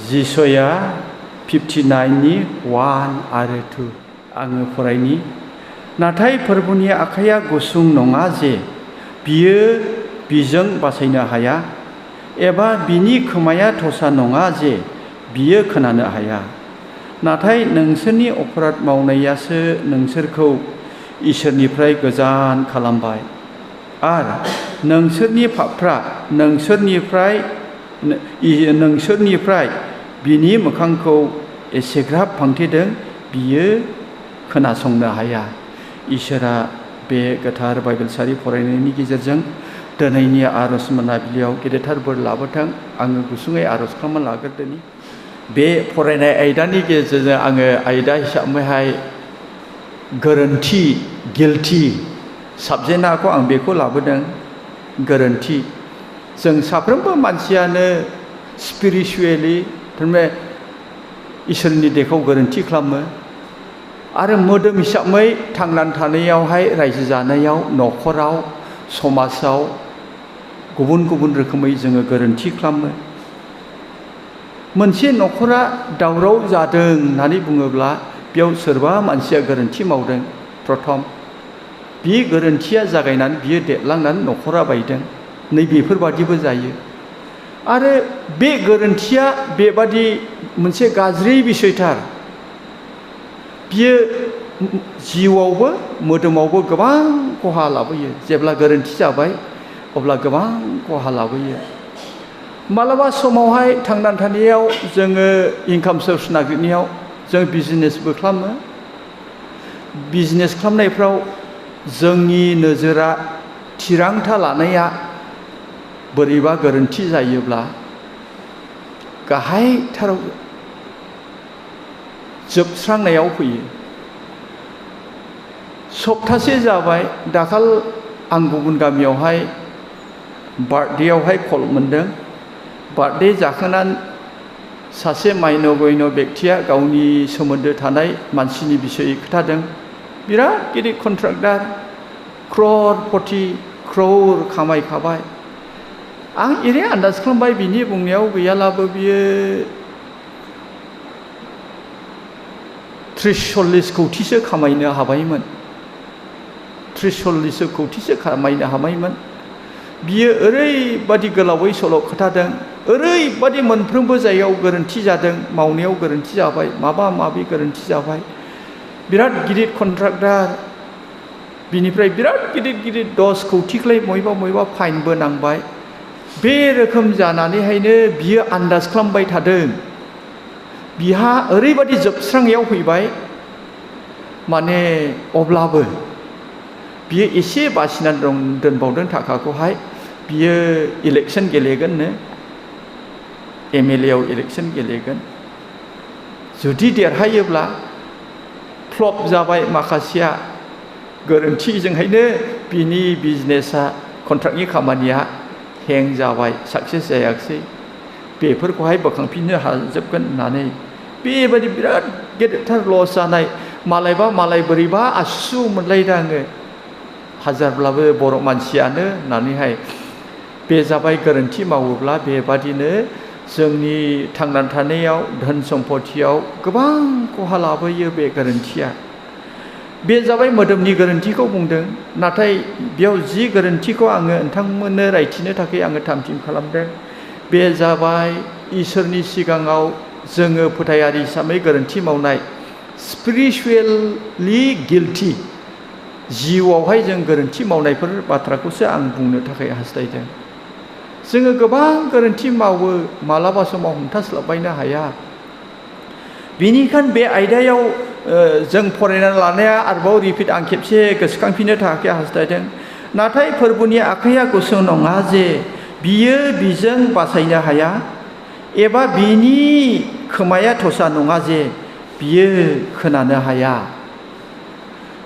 जिसया 59नि 1 आरो 2 आङो फरायनि। नाथाय फोरबुनि आखाइया गुसुं नङा जे बियो बिजों बासायनो हाया, एबा बिनि खोमाया थसा नङा जे बियो खोनानो हाया। नाथाय नोंसोरनि अपराध मावनायासो नोंसोरखौ इसोरनिफ्राय गोजान खालामबाय, आरो नोंसोरनि पापफ्रा नोंसोरनिफ्राय बिनि मोखांखौ एसेग्राब फांथेदों बियो खोनासंनो हाया। इसोरा बे गोथार बाइबेल सारि फरायनायनि गेजेरजों दिनैनि आरज मोनाबिलियाव गेदेरथार बोर लाबोथों। आङो गुसुङै आरज खालामना लाग्रोदोनि। बे फरायनाय आयदानि गेजेरजों आङो आयदा हिसाबैहाय गोरोन्थि गिल्टि साबजेक्टखौ आं बेखौ लाबोदों। गोरोन्थि। जों साफ्रोमबो मानसियानो स्पिरिचुवेलि थारमाने इसोरनि देखौ गोरोन्थि खालामो, आरो मोदोम हिसाबै थांनानै थानायावहाय रायजो जानायाव न'खराव समाजाव गुबुन गुबुन रोखोमै जोङो गोरोन्थि खालामो। मोनसे न'खरा दावराव जादों होननानै बुङोब्ला बेयाव सोरबा मानसिया गोरोन्थि मावदों। प्रथम बे गोरोन्थिया जागायनानै बियो देरलांनानै न'खरा बायदों। नैबेफोरबादिबो जायो। आरो बे गोरोन्थिया बेबादि मोनसे गाज्रि बिसयथार। बियो जिउआवबो मोदोमावबो गोबां खहा लाबोयो। जेब्ला गोरोन्थि जाबाय अब्ला गोबां खहा लाबोयो। मालाबा समावहाय थांनानै थानायाव जोङो इनकाम सोर्स नागिरनायाव जों बिजनेसबो खालामो। बिजनेस खालामनायफ्राव जोंनि नोजोरा थिरांथा लानाया बोरैबा गोरोन्थि जायोब्ला गाहायथाराव जोबस्रांनायाव फैयो। सप्तासे जाबाय दाखाल आं गुबुन गामियावहाय बार्थडेआवहाय कल मोनदों। बार्थडे जाखांनानै सासे मायन' गयन' बेक्तिया गावनि सोमोन्दो थानाय मानसिनि बिसयै खोथादों। बिराद गिदिर कन्ट्राक्टार, क्रर खामायखाबाय। आं एरै आन्दाज खालामबाय बिनि बुंनायाव गैयालाबो बियो 30-40 कौटिसो खामायनो हाबायमोन। 30-40 कौटिसो खामायनो हाबायमोन। बियो ओरैबादि गोलावै सल' खोथादों। ओरैबादि मोनफ्रोमबो जायगायाव गोरोन्थि जादों। मावनायाव गोरोन्थि जाबाय, माबा माबि गोरोन्थि जाबाय। बिराद गिदिर कन्ट्राक्टार, बिनिफ्राय बिराद गिदिर 10 कौटिखौलाय बयबा फाइनबो नांबाय। बे रोखोम जानानैहायनो बियो आन्दाज खालामबाय थादों। बिहा ओरैबादि जोबस्रांनायाव फैबाय, माने अब्लाबो बियो एसे बासिनानै दोनबावदों थाखाखौहाय। बियो इलेक्सन गेलेगोननो, MLA आव इलेक्सन गेलेगोन। जुदि देरहायोब्ला फ्लप जाबाय माखासेया गोरोन्थिजोंहायनो बिनि बिजनेसा कन्ट्राक्टनि खामानिया हें जाबाय, साक्सेस जायाखिसै। बेफोरखौहाय बोखांफिननो हाजोबगोन होननानै बेबायदि बिराद गेदेरथार लस जानाय। मालाय बोरैबा आसु मोनलायदों आङो, हाजारब्लाबो बर' मानसियानो होननानैहाय। बे जाबाय गोरोन्थि मावोब्ला बेबादिनो जोंनि थांनानै थानायाव धोन सम्पतियाव गोबां खहा लाबोयो बे गोरोन्थिया। बे जाबाय मोदोमनि गोरोन्थिखौ बुंदों। नाथाय बेयाव जि गोरोन्थिखौ आङो नोंथांमोननो रायथिनो थाखाय आङो थामथिम खालामदों। बे जाबाय इसोरनि सिगाङाव जोङो फोथायारि हिसाबै गोरोन्थि मावनाय, स्पिरिचुवेलि गिल्टि। जिउआवहाय जों गोरोन्थि मावनायफोर बाथ्राखौसो आं बुंनो थाखाय हास्थायदों। जोङो गोबां गोरोन्थि मावो, मालाबा समाव हमथास्लाबबायनो हाया। बेनिखायनो बे आयदायाव जों फरायनानै लानाया आरोबाव रिपिट आं खेबसे गोसोखांफिननो थाखाय हास्थायदों। नाथाय फोरबुनि आखाइया गुसुं नङा जे बियो बिजों बासायनो हाया, एबा बिनि खोमाया थसा नङा जे बियो खोनानो हाया।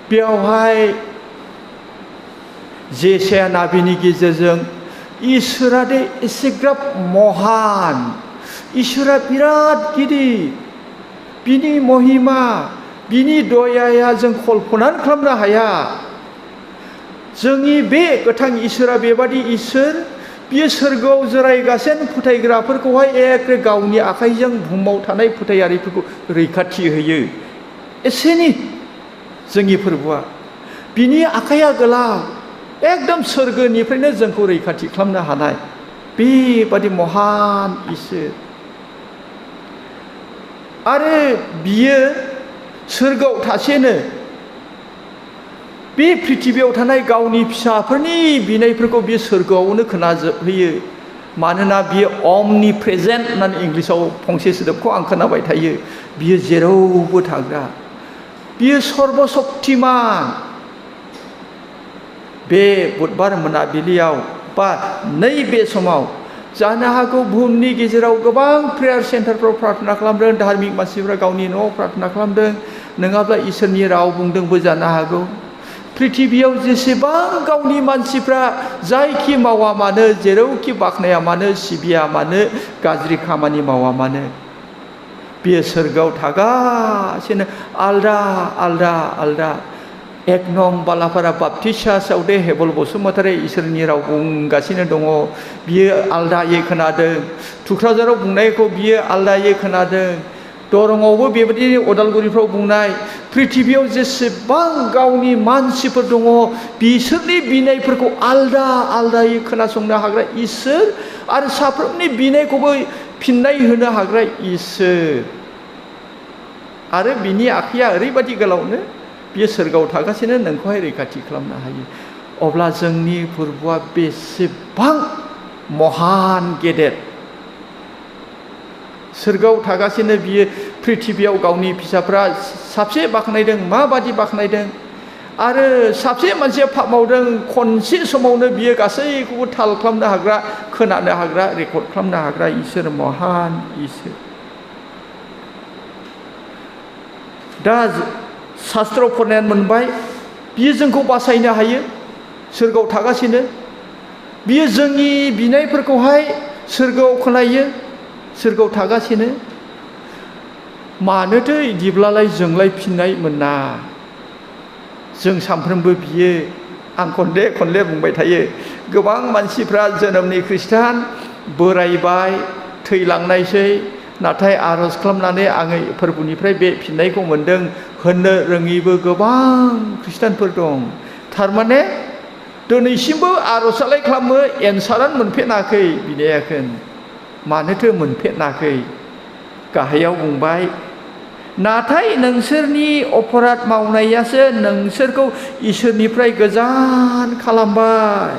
बेयावहाय जेसाया नाबिनि गेजेरजों इसोरा दे एसेग्राब महान, इसोरा बिराद गिदिर, बिनि महिमा, बिनि दयाया जों कल्पनानै खालामनो हाया। जोंनि बे गोथां इसोरा बेबादि इसोर बियो सोरगोआव जिरायगासिनो फोथायग्राफोरखौहाय एखे गावनि आखाइजों बुहुमाव थानाय फोथायारिफोरखौ रैखाथि होयो। एसेनि जोंनि फोरबोआ बिनि आखाइया गोलाव, एकदम सोरगोनिफ्रायनो जोंखौ रैखाथि खालामनो हानाय बेबादि महान इसोर। आरो बियो सोरगोआव थासेनो बे पृथिबियाव थानाय गावनि फिसाफोरनि बिनायफोरखौ बियो सोरगोआवनो खोनाजोबहोयो। मानोना बियो अमनि प्रेजेन्ट होननानै इंलिसाव फंसे सोदोबखौ आं खोनाबाय थायो। बियो जेरावबो थाग्रा, बियो सर्बशक्तिमान। बे बुधबार मोनाबिलियाव बा नैबे समाव जानो हागौ बुहुमनि गेजेराव गोबां प्रेयार सेन्टारफ्राव प्रार्थना खालामदों, धार्मिक मानसिफ्रा गावनि न'आव प्रार्थना खालामदों, नङाब्ला इसोरनि राव बुंदोंबो जानो हागौ। पृथिबियाव जेसेबां गावनि मानसिफ्रा जायखि मावा मानो, जेरावखि बाख्नाया मानो, सिबिया मानो, गाज्रि खामानि मावा मानो, बियो सोरगोआव थागासिनो आलदा आलदा आलदा। एक नं बालाफारा बाप्टिस्ट चार्चआव दे हेबल बसुमतारी इसोरनि राव बुंगासिनो दङ, बियो आलदायै खोनादों। थुक्राझाराव बुंनायखौ बियो आलदायै खोनादों। दरंआवबो बेबायदि अदालगुरिफ्राव बुंनाय, पृथिबियाव जेसेबां गावनि मानसिफोर दङ बिसोरनि बिनायफोरखौ आलदा आलदायै खोनासंनो हाग्रा इसोर आरो साफ्रोमनि बिनायखौबो फिननाय होनो हाग्रा इसोर। आरो बिनि आखाइया ओरैबादि गोलावनो बियो सोरगोआव थागासिनो नोंखौहाय रैखाथि खालामनो हायो। अब्ला जोंनि फोरबोआ बेसेबां महान गेदेर। सोरगोआव थागासिनो बियो पृथिबियाव गावनि फिसाफ्रा साबसे बाख्नायदों, माबादि बाख्नायदों। आरो साबसे मानसिया पाप मावदों, खनसे समावनो बियो गासैखौबो थाल खालामनो हाग्रा, खोनानो हाग्रा, रेकर्ड खालामनो हाग्रा इसोर, महान इसोर। दा शास्त्र फरायनानै मोनबाय बियो जोंखौ बासायनो हायो, सोरगोआव थागासिनो। बियो जोंनि बिनायफोरखौहाय सोरगोआव खोनायो, सोरगोआव थागासिनो। मानोथो इदिब्लालाय जोंलाय फिननाय मोना? जों सानफ्रोमबो बियो, आं खनले खनले बुंबाय थायो, गोबां मानसिफ्रा जोनोमनि खृष्टान बोरायबाय, थैलांनायसै, नाथाय आर'ज खालामनानै आङो फोरबोनिफ्राय बे फिननायखौ मोन्दों होननो रोङिबो गोबां खृष्टानफोर दं। थारमाने दिनैसिमबो आर'जआलाय खालामो, एन्सारानो मोनफेराखै, बिनायाखै। मानोथो मोनफेराखै? गाहायाव बुंबाय, नाथाय नोंसोरनि अपराध मावनायासो नोंसोरखौ इसोरनिफ्राय गोजान खालामबाय।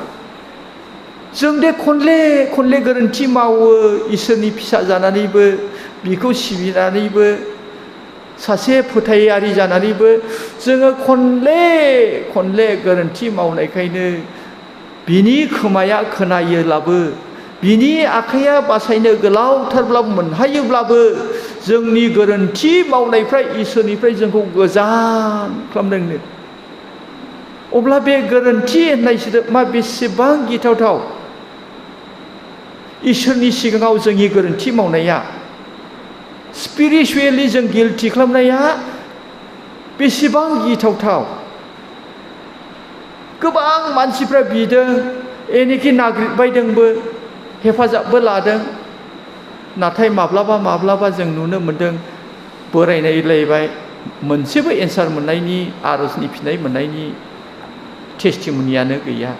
जों दे खनले खनले गोरोन्थि मावो, इसोरनि फिसा जानानैबो, बिखौ सिबिनानैबो, सासे फोथायारि जानानैबो जोङो खनले खनले गोरोन्थि मावनायखायनो बिनि खोमाया खोनायोब्लाबो, बिनि आखाइया बासायनो गोलावथारब्लाबो मोनहायोब्लाबो जोंनि गोरोन्थि मावनायफ्रा इसोरनिफ्राय जोंखौ गोजान खालामदोंनो। अब्ला बे गोरोन्थि होननाय सोदोबा बेसेबां गिथावथाव। इसोरनि सिगाङाव जोंनि गोरोन्थि मावनाया, स्पिरिचुवेलि जों गिल्टि खालामनाया बेसेबां गिथावथाव। गोबां मानसिफ्रा बिदों, एनेखि नागिरबायदोंबो, हेफाजाबबो लादों, नाथाय माब्लाबा माब्लाबा जों नुनो मोन्दों बोरायनायलायबाय, मोनसेबो एन्सार मोननायनि, आर'जनि फिननाय मोननायनि टेस्टिमनियानो गैया।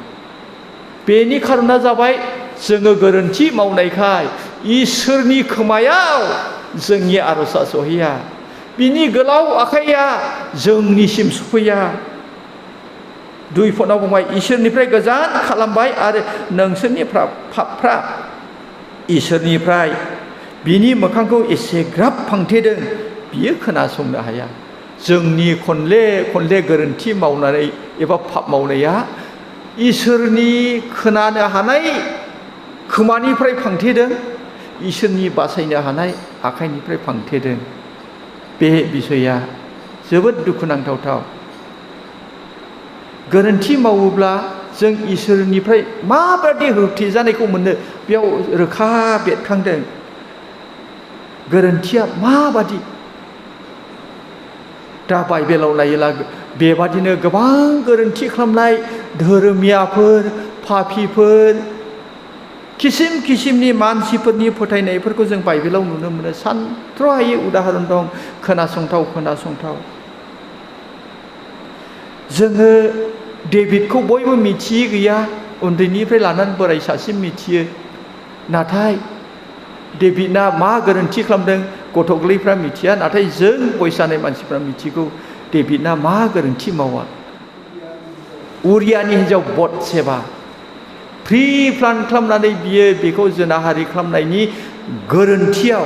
बेनि खारना जाबाय जोङो गोरोन्थि मावनायखाय इसोरनि खोमायाव जोंनि आर'जआ सहैया, बिनि गोलाव आखाइया जोंनिसिम सफैया। 2 फनाव बुंबाय, इसोरनिफ्राय गोजान खालामबाय आरो नोंसोरनि पापफ्रा इसोरनिफ्राय बिनि मोखांखौ एसेग्राब फांथेदों, बियो खोनासंनो हाया। जोंनि खनले खनले गोरोन्थि मावनानै एबा पाप मावनाया इसोरनि खोनानो हानाय खोमानिफ्राय फांथेदों, इसोरनि बासायनो हानाय आखाइनिफ्राय फांथेदों। बे बिसया जोबोद दुखुनांथावथाव। गोरोन्थि मावोब्ला जों इसोरनिफ्राय माबादि होबथेजानायखौ मोनो बेयाव रोखा बेरखांदों। गोरोन्थिया माबादि। दा बाइबेलाव नायोब्ला बेबादिनो गोबां गोरोन्थि खालामनाय धोरोमियाफोर, पापिफोर, किसिम किसिमनि मानसिफोरनि फोथायनायफोरखौ जों बाइबेलाव नुनो मोनो। सानथ्र'हायै उदाहरन दं, खोनासंथाव खोनासंथाव। जोङो डेभिडखौ बयबो मिथियै गैया, उन्दैनिफ्राय लानानै बोराइसासिम मिथियो। नाथाय डेभिडआ मा गोरोन्थि खालामदों गथ' गोरलैफ्रा मिथिया, नाथाय जों बैसो जानाय मानसिफ्रा मिथिगौ डेभिडआ मा गोरोन्थि मावा। उरियानि हिन्जाव बतसेबा प्रि प्लान खालामनानै बियो बेखौ जिनाहारि खालामनायनि गोरोन्थियाव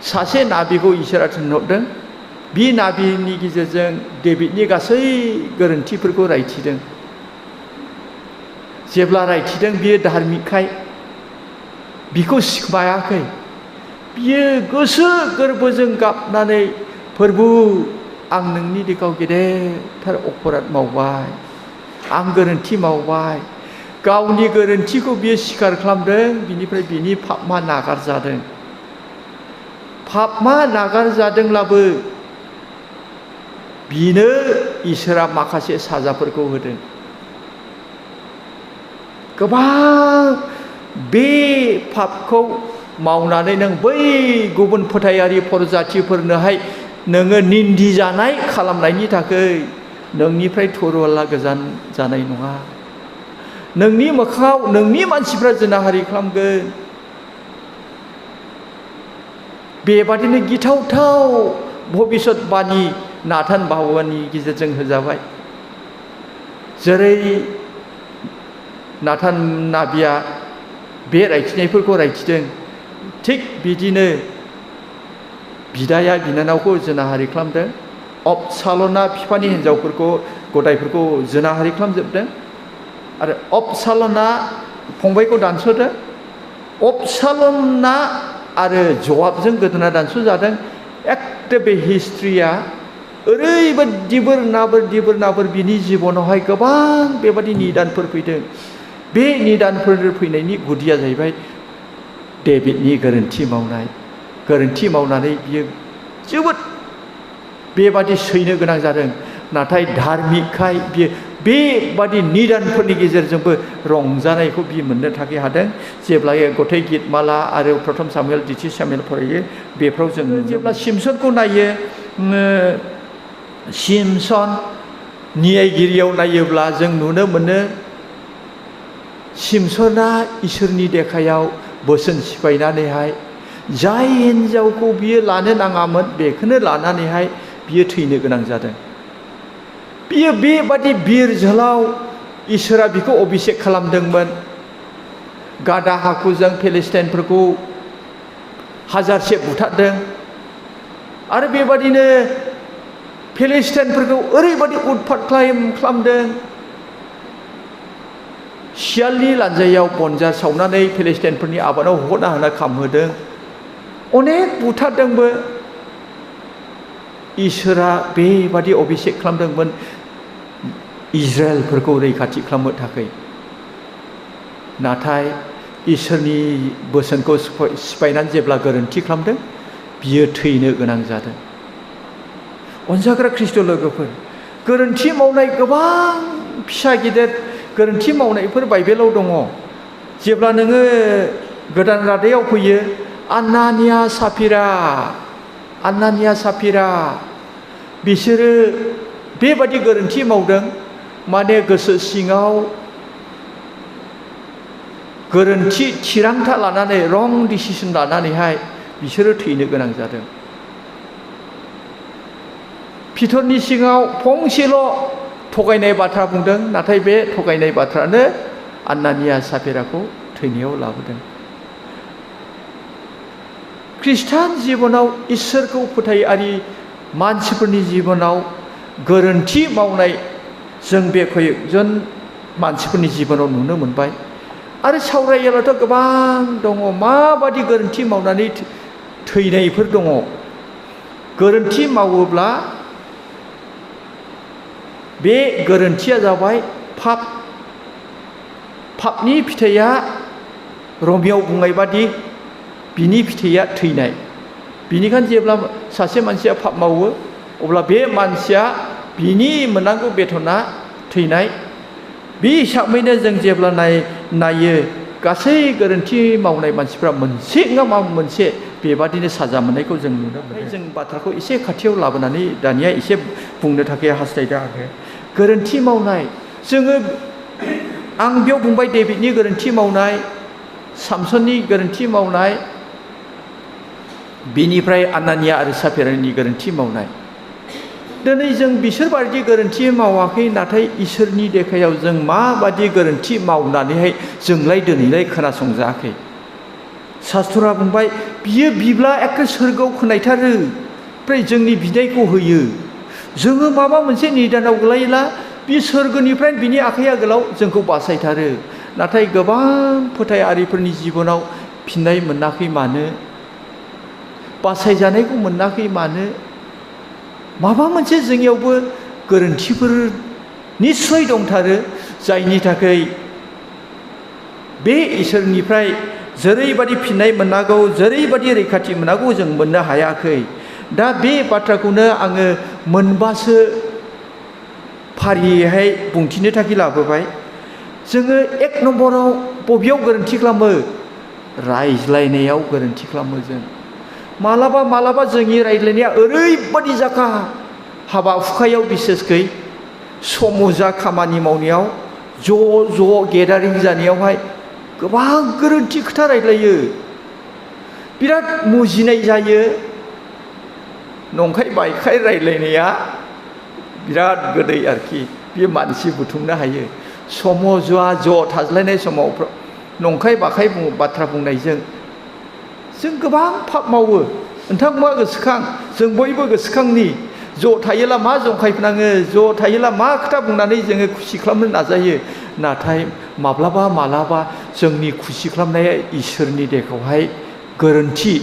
सासे नाबिखौ इसोरा थिनहरदों। बे नाबिनि गेजेरजों डेभिडनि गासै गोरोन्थिफोरखौ रायथिदों। जेब्ला रायथिदों बियो धार्मिकखाय बिखौ सिखमायाखै। बियो गोसो गोरबोजों गाबनानै, प्रभु आं नोंनि दिगाव गेदेरथार अपराध मावबाय, आं गोरोन्थि मावबाय। गावनि गोरोन्थिखौ बियो स्वीकार खालामदों। बिनिफ्राय बिनि पापमा नागारजादों। पापमा नागारजादोंब्लाबो बिनो इसोरा माखासे साजाफोरखौ होदों। गोबां बे पापखौ मावनानै नों बै गुबुन फोथायारि प्रजातिफोरनोहाय नोङो निन्दि जानाय खालामनायनि थाखाय नोंनिफ्राय थरुवला गोजान जानाय नङा। नोंनि मोखाङाव नोंनि मानसिफ्रा जिनाहारि खालामगोन। बेबादिनो गिथावथाव भबिष्यतबाणी नाथान बाहावानि गेजेरजों होजाबाय। जेरै नाथान नाबिया बे रायथिनायफोरखौ रायथिदों, थिग बिदिनो बिदाया बिनानावखौ जिनाहारि खालामदों। अबसालना बिफानि हिन्जावफोरखौ गदायफोरखौ जिनाहारि खालामजोबदों। आरो अबसालना फंबायखौ दानस'दों। अबसालना आरो जवाबजों गोदोना दानस'जादों। एखे बे हिस्ट्रिया ओरैबायदि दिबोर नाबोर बिनि जिबनावहाय गोबां बेबादि निदानफोर फैदों। बे निदानफोर फैनायनि गुदिया जाहैबाय डेभिडनि गोरोन्थि मावनाय। गोरोन्थि मावनानै बियो जोबोद बेबादि सैनो गोनां जादों। नाथाय धार्मिकखाय बियो बेबादि निदानफोरनि गेजेरजोंबो रंजानायखौ बियो मोननो थाखाय हादों। जेब्ला गथाय गितमाला आरो प्रथम सामुएल द्वितीय सामुएल फरायो, बेफ्राव जों जेब्ला सिमसनखौ नायो, सिमसन न्यायगिरियाव नायोब्ला जों नुनो मोनो सिमसना इसोरनि देखायाव बोसोन सिफायनानैहाय जाय हिन्जावखौ बियो लानो नाङामोन बेखौनो लानानैहाय बियो थैनो गोनां जादों। बियो बेबादि बिर जोहोलाव, इसोरा बिखौ अभिषेक खालामदोंमोन। गादा हाखुजों फिलिस्टाइनफोरखौ हाजारसे बुथारदों। आरो बेबादिनो फिलिस्टाइनफोरखौ ओरैबादि उतपात खालामदों। सियालनि लान्जायाव बनजार सावनानै फिलिस्टाइनफोरनि आबादाव हगारना होना खामहोदों। अनेक बुथारदोंबो। इसोरा बेबादि अभिषेक खालामदोंमोन इजराइलफोरखौ रैखाथि खालामनो थाखाय। नाथाय इसोरनि बोसोनखौ सिफायनानै जेब्ला गोरोन्थि खालामदों, बियो थैनो गोनां जादों। अनजाग्रा ख्रिस्ट' लोगोफोर, गोरोन्थि मावनाय गोबां फिसा गिदिर गोरोन्थि मावनायफोर बाइबेलाव दङ। जेब्ला नोङो गोदान रादायाव फैयो, आनानिया साफिरा बिसोरो बेबादि गोरोन्थि मावदों। माने गोसो सिङाव गोरोन्थि थिरांथा लानानै, रं डिसिसन लानानैहाय बिसोरो थैनो गोनां जादों। पितरनि सिङाव फंसेल' थगायनाय बाथ्रा बुंदों, नाथाय बे थगायनाय बाथ्रानो आनानिया साफिराखौ थैनायाव लाबोदों। ख्रिस्टान जिबनाव, इसोरखौ फोथायारि मानसिफोरनि जिबनाव गोरोन्थि मावनाय जों बे कयेकजन मानसिफोरनि जिबनाव नुनो मोनबाय। आरो सावरायोब्लाथ' गोबां दङ माबादि गोरोन्थि मावनानै थैनायफोर दङ। गोरोन्थि मावोब्ला बे गोरोन्थिया जाबाय पापनि फिथाइया रमियाव बुंनाय बादि बिनि फिथाइया थैनाय। बिनिखायनो जेब्ला सासे मानसिया पाप मावो, अब्ला बे मानसिया बिनि मोननांगौ बेथना थैनाय। बे हिसाबैनो जों जेब्ला नायो गासै गोरोन्थि मावनाय मानसिफ्रा मोनसे नङा माबा मोनसे बेबादिनो साजा मोननायखौ जों नुनो मोनो। जों बाथ्राखौ एसे खाथियाव लाबोनानै दानिया एसे बुंनो थाखाय हास्थायदों आङो। गोरोन्थि मावनाय जोङो आं बेयाव बुंबाय डेभिडनि गोरोन्थि मावनाय, सामसननि गोरोन्थि मावनाय, बिनिफ्राय आनानिया आरो साफिरानि गोरोन्थि मावनाय। दिनै जों बिसोरबादि गोरोन्थि मावाखै, नाथाय इसोरनि देखायाव जों माबादि गोरोन्थि मावनानैहाय जोंलाय दिनैलाय खोनासंजायाखै। शास्त्रआ बुंबाय बियो बिब्ला एखे सोरगोआव खोनायथारो, ओमफ्राय जोंनि बिनायखौ होयो। जोङो माबा मोनसे निदानाव गोलैयोब्ला बे सोरगोनिफ्राय बिनि आखाइ आगोलाव जोंखौ बासायथारो। नाथाय गोबां फोथायारिफोरनि जिबनाव फिननाय मोनाखै मानो? बासायजानायखौ मोनाखै मानो? माबा मोनसे जोंनियावबो गोरोन्थिफोर निस्सय दंथारो, जायनि थाखाय बे इसोरनिफ्राय जेरैबादि फिननाय मोननांगौ, जेरैबादि रैखाथि मोननांगौ जों मोननो हायाखै। दा बे बाथ्राखौनो आङो मोनबासो फारियैहाय बुंथिनो थाखाय लाबोबाय। जोङो एक नम्बराव बबेयाव गोरोन्थि खालामो? रायज्लायनायाव गोरोन्थि खालामो जों। मालाबा मालाबा जोंनि रायज्लायनाया ओरैबादि जाखा, हाबा हुखायाव बिसेसकै समजा खामानि मावनायाव ज' गेदारिं जानायावहाय गोबां गोरोन्थि खोथा रायज्लायो, बिराद मुजिनाय जायो। नंखाय बायखाय रायज्लायनाया बिराद गोदै आरोखि, बे मानसि बुथुमनो हायो। समजुवा ज' थाज्लायनाय समाव नंखाय बाखाय बाथ्रा बुंनायजों जों गोबां पाप मावो। नोंथांमोना गोसोखां, जों बयबो गोसोखांनि। ज' थायोला मा जंखायनाङो, ज' थायोला मा खोथा बुंनानै जोङो खुसि खालामनो नाजायो। नाथाय माब्लाबा माब्लाबा जोंनि खुसि खालामनाया इसोरनि देखावहाय गोरोन्थि।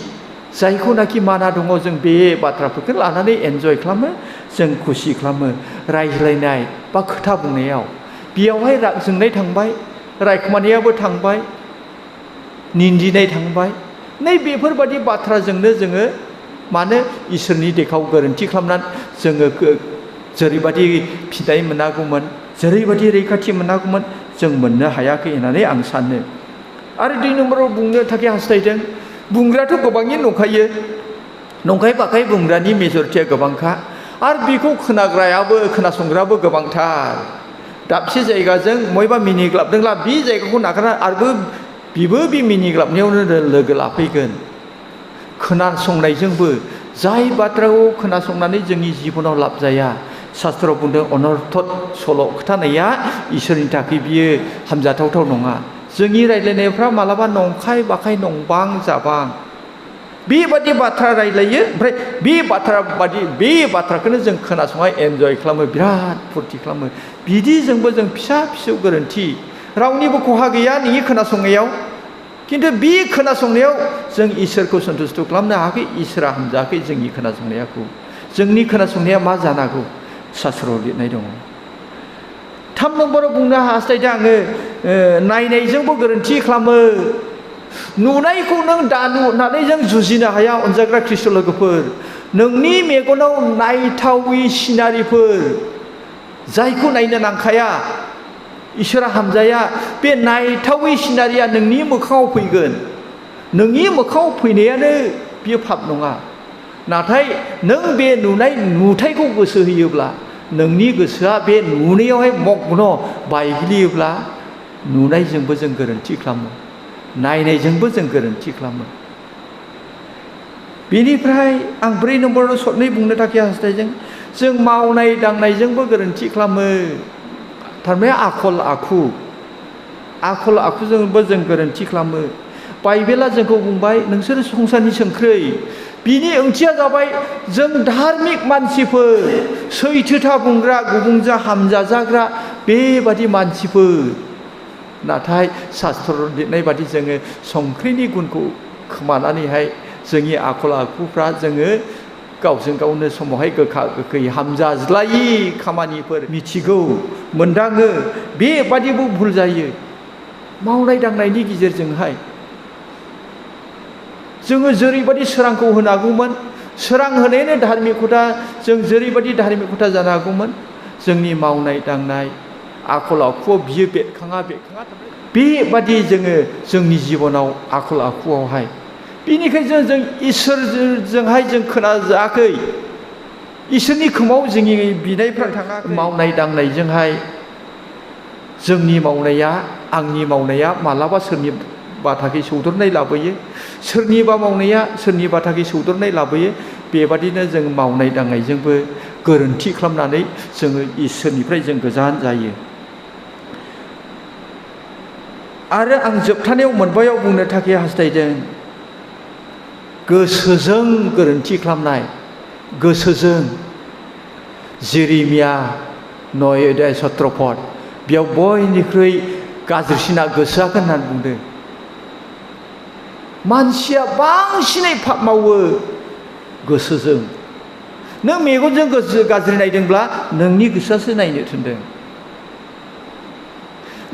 जायखौनाखि माना दङ जों बे बाथ्राफोरखौ लानानै एन्जय खालामो, जों खुसि खालामो। रायज्लायनाय बा खोथा बुंनायाव बेयावहाय राग जोंनाय थांबाय, रायखुमानायाबो थांबाय, निन्दिनाय थांबाय। नै बेफोरबादि बाथ्राजोंनो जोङो मानो इसोरनि देखाव गोरोन्थि खालामनानै जोङो जेरैबादि फिथाइ मोननांगौमोन, जेरैबादि रैखाथि मोननांगौमोन, जों मोननो हायाखै होननानै आं सानो। आरो 2 नम्बराव बुंनो थाखाय हास्थायदों, बुंग्रायाथ' गोबाङैनो दंखायो, नंखाय बाखाय बुंग्रानि मेजरिटिया गोबांखा, आरो बेखौ खोनाग्रायाबो खोनासंग्रायाबो गोबांथार। दाबसे जायगाजों बयबा मिनिग्लाबदोंब्ला बे जायगाखौ नागारना आरोबो बिबो बे मिनिग्लाबनायावनो लोगो लाफैगोन। खोनासंनायजोंबो जाय बाथ्राखौ खोनासंनानै जोंनि जिबनाव लाब जाया, शास्त्रआव बुंदों अनर्थक सल' खोथानाया इसोरनि थाखाय बियो हामजाथावथाव नङा। जोंनि रायज्लायनायफ्रा मालाबा नंखाय बाखाय नंबां जाबां बेबादि बाथ्रा रायज्लायो, ओमफ्राय बे बाथ्राखौनो जों खोनासंनाय एन्जय खालामो, बिराद फुरथि खालामो। बिदिजोंबो जों फिसा फिसौ गोरोन्थि, रावनिबो खहा गैया नोंनि खोनासंनायाव, खिन्थु बे खोनासंनायाव जों इसोरखौ सन्थुष्ट खालामनो हायाखै, इसोरा हामजायाखै जोंनि खोनासंनायखौ। जोंनि खोनासंनाया मा जानांगौ? शास्त्रआव लिरनाय दङ। 3 नम्बराव बुंनो हास्थायदों आङो, नायनायजोंबो गोरोन्थि खालामो। नुनायखौ नों दानु होननानै जों जुजिनो हाया। अनजाग्रा ख्रिस्ट' लोगोफोर, नोंनि मेगनाव नायथावै सिनारिफोर जायखौ नायनो नांखाया, इसोरा हामजाया, बे नायथावै सिनारिया नोंनि मोखाङाव फैगोन। नोंनि मोखाङाव फैनायानो बियो पाप नङा। नाथाय नों बे नुथायखौ गोसो होयोब्ला, नोंनि गोसोआ बे नुनायावहाय मग्न बायग्लियोब्ला, नुनायजोंबो जों गोरोन्थि खालामो, नायनायजोंबो जों गोरोन्थि खालामो। बेनिफ्राय आं 4 नम्बराव सदनै बुंनो थाखाय हास्थायदों, जों मावनाय दांनायजोंबो गोरोन्थि खालामो। थारमाने आखल आखुजोंबो जों गोरोन्थि खालामो। बाइबेला जोंखौ बुंबाय नोंसोर संसारनि संख्रै। बिनि ओंथिया जाबाय जों धार्मिक मानसिफोर, सैथोथा बुंग्रा, गुबुंजों हामजाजाग्रा बेबादि मानसिफोर। नाथाय शास्त्र लिरनाय बादि जोङो संख्रिनि गुनखौ खोमानानैहाय जोंनि आखल आखुफ्रा जोङो गावजों गावनो समावहाय गोखा गोखै हामजाज्लायि खामानिफोर मिथिगौ, मोनदाङो, बेबादिबो भुल जायो। मावनाय दांनायनि गेजेरजोंहाय जोङो जेरैबायदि सोरांखौ होनांगौमोन, सोरां होनायानो धार्मिकता, जों जेरैबायदि धार्मिकता जानो हागौमोन, जोंनि मावनाय दांनाय आखल आखुआव बियो बेरखाङा। बेबादि जोङो जोंनि जिबनाव आखल आखुआवहाय बेनिखायनो जों इसोरजोंहाय जों खोनाजायाखै इसोरनि खोमाव जोंनि बिनायफ्रा थाङाखै मावनाय दांनायजोंहाय जोंनि मावनाया आंनि मावनाया मालाबा सोरनिबा थाखै सौदुरनाय लाबोयो सोरनिबा मावनाया सोरनिबा थाखै सौदुरनाय लाबोयो बेबादिनो जों मावनाय दांनायजोंबो गोरोन्थि खालामनानै जोङो इसोरनिफ्राय जों गोजान जायो आरो आं जोबथानायाव मोनबायाव बुंनो थाखाय हास्थायदों गोसोजों गोरोन्थि खालामनाय गोसोजों जेरेमिया 9:17 बेयाव बयनिख्रुइ गाज्रिसिना गोसोआखौ होननानै बुंदों मानसिया बांसिनै पाप मावो गोसोजों नों मेगनजों गोसो गाज्रि नायदोंब्ला नोंनि गोसोआसो नायनो थिनदों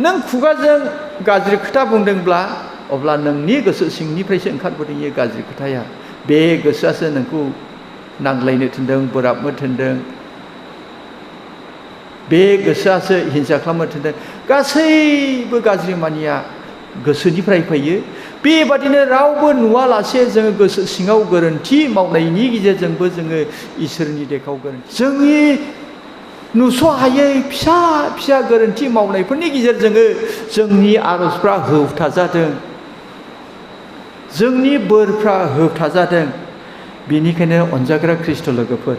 नों खुगाजों गाज्रि खोथा बुंदोंब्ला अब्ला नोंनि गोसो सिंनिफ्रायसो ओंखारबोदों बे गाज्रि खोथाया बे गोसोआसो नोंखौ नांलायनो थिनदों बोराबनो थिनदों बे गोसोआसो हिंसा खालामनो थिनदों गासैबो गाज्रि मानिया गोसोनिफ्राय फैयो बेबादिनो रावबो नुवालासे जोङो गोसो सिङाव गोरोन्थि मावनायनि गेजेरजोंबो जोङो इसोरनि देखाव गोरोन्थि जोंनि नुस'हायै फिसा फिसा गोरोन्थि मावनायफोरनि गेजेरजोंनो जोंनि आरजफ्रा होबथाजादों जोंनि बोरफ्रा होबथाजादों बेनिखायनो अनजाग्रा ख्रिस्ट' लोगोफोर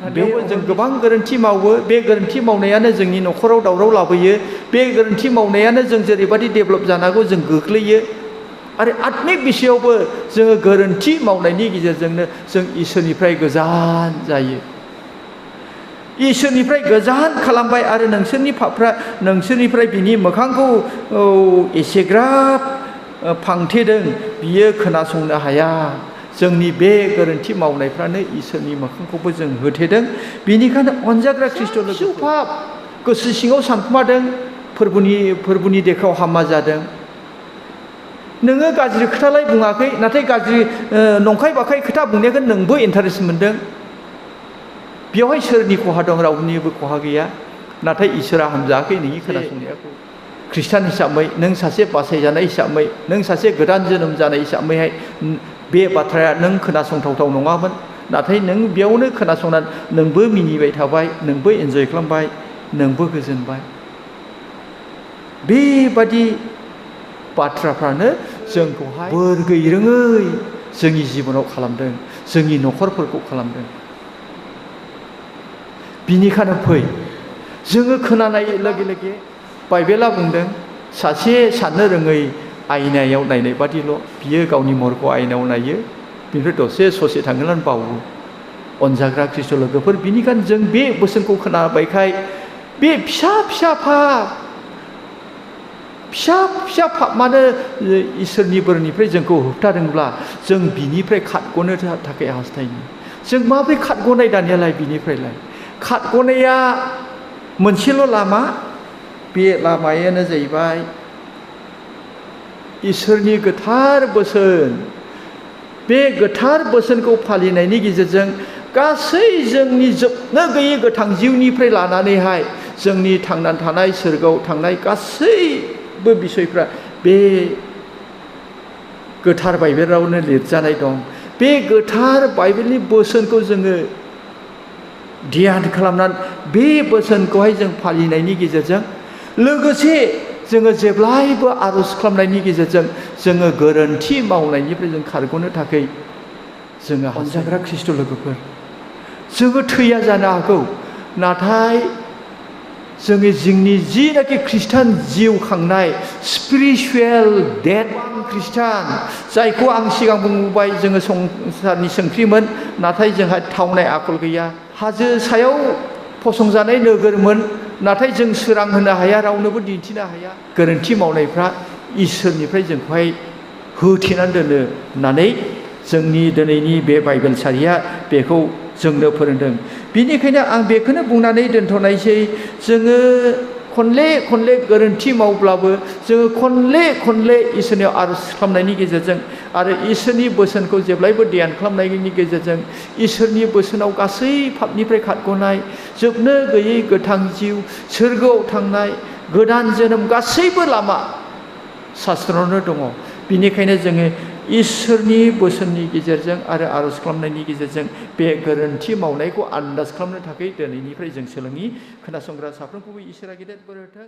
बेयावबो जों गोबां गोरोन्थि मावो बे गोरोन्थि मावनायानो जोंनि न'खराव दावराव लाबोयो बे गोरोन्थि मावनायानो जों जेरैबायदि डेभेलप जानांगौ जों गोग्लैयो आरो आत्मिक बिषयावबो जोङो गोरोन्थि मावनायनि गेजेरजोंनो जों इसोरनिफ्राय गोजान जायो इसोरनिफ्राय गोजान खालामबाय आरो नोंसोरनि पापफ्रा नोंसोरनिफ्राय बिनि मोखांखौ एसेग्राब फांथेदों बियो खोनासंनो हाया जोंनि बे गोरोन्थि मावनायफ्रानो इसोरनि मोखांखौबो जों होथेदों बेनिखायनो अनजाग्रा ख्रिस्ट' लोगो पाप गोसो सिङाव सानखुमादों फोरबुनि देखाव हामा जादों नोङो गाज्रि खोथालाय बुङाखै नाथाय गाज्रि नंखाय बाखाय खोथा बुंनायखौ नोंबो इन्टारेस्ट मोनदों बेवहाय सोरनि खहा दं रावनिबो खहा गैया नाथाय इसोरा हामजायाखै नोंनि खोनासंनायखौ ख्रिस्टान हिसाबै नों सासे बासायजानाय हिसाबै नों सासे गोदान जोनोम जानाय हिसाबैहाय बे बाथ्राया नों खोनासंथावथाव नङामोन नाथाय नों बेयावनो खोनासंनानै नोंबो मिनिबाय थाबाय नोंबो एन्जय खालामबाय नोंबो गोजोनबाय बेबादि बाथ्राफ्रानो जोंखौहाय बोर गैरोङै जोंनि जिबनाव खालामदों जोंनि न'खरफोरखौ खालामदों बिनिखायनो फै जोङो खोनानाय लोगो लोगो बाइबेला बुंदों सासे साननो रोङै आयनायाव नायनाय बादिल' बियो गावनि महरखौ आयनायाव नायो बिनिफ्राय दसे ससे थांनानै बावो अनजाग्रा ख्रिस्ट' लोगोफोर बिनिखायनो जों बे बोसोनखौ खोनाबायखाय बे फिसा फिसा पापमानो इसोरनि बोरनिफ्राय जोंखौ होबथादोंब्ला जों बिनिफ्राय खारग'नो थाखाय हास्थायो जों माबोरै खारग'नाय दानियालाय बिनिफ्रायलाय खारग'नाया मोनसेल' लामा बे लामायानो जाहैबाय इसोरनि गोथार बोसोन बे गोथार बोसोनखौ फालिनायनि गेजेरजों गासै जोंनि जोबनो गैयै गोथां जिउनिफ्राय लानानैहाय जोंनि थांनानै थानाय सोरगोआव थांनाय गासैबो बिसयफ्रा बे गोथार बाइबेलावनो लिरजानाय दं बे गोथार बाइबेलनि बोसोनखौ जोङो ध्यान खालामनानै बे बोसोनखौहाय जों फालिनायनि गेजेरजों लोगोसे जोङो जेब्लायबो आर'ज खालामनायनि गेजेरजों जोङो गोरोन्थि मावनायनिफ्राय जों खारग'नो थाखाय जोङो अनजाग्रा ख्रिस्ट' लोगोफोर जोङो थैया जानो हागौ नाथाय जोङो जोंनि जिनाखि खृष्टान जिउ खांनाय स्पिरिचुवेल डेड खृष्टान जायखौ आं सिगां बुंबाय जोङो संसारनि संख्रिमोन नाथाय जोंहा थावनाय आखल गैया हाजो सायाव फसंजानाय नोगोरमोन नाथाय जों सोरां होनो हाया रावनोबो दिन्थिनो हाया गोरोन्थि मावनायफ्रा इसोरनिफ्राय जोंखौहाय होथेनानै दोनो होननानै जोंनि दिनैनि बे बाइबेल सारिया बेखौ जोंनो फोरोंदों बिनिखायनो आं बेखौनो बुंनानै दोनथ'नायसै जोङो खनले खनले गोरोन्थि मावब्लाबो जोङो खनले इसोरनियाव आर'ज खालामनायनि गेजेरजों आरो इसोरनि बोसोनखौ जेब्लायबो ध्यान खालामनायनि गेजेरजों इसोरनि बोसोनाव गासै पापनिफ्राय खारग'नाय जोबनो गैयै गोथां जिउ सोरगोआव थांनाय गोदान जोनोम गासैबो लामा सास्त्रआवनो दङ। बिनिखायनो जोङो इसोरनि बोसोननि गेजेरजों आरो आर'ज खालामनायनि गेजेरजों बे गोरोन्थि मावनायखौ आन्दाज खालामनो थाखाय दिनैनिफ्राय जों सोलोङि। खोनासंग्रा साफ्रोमखौबो इसोरा गेदेर बोर होथों।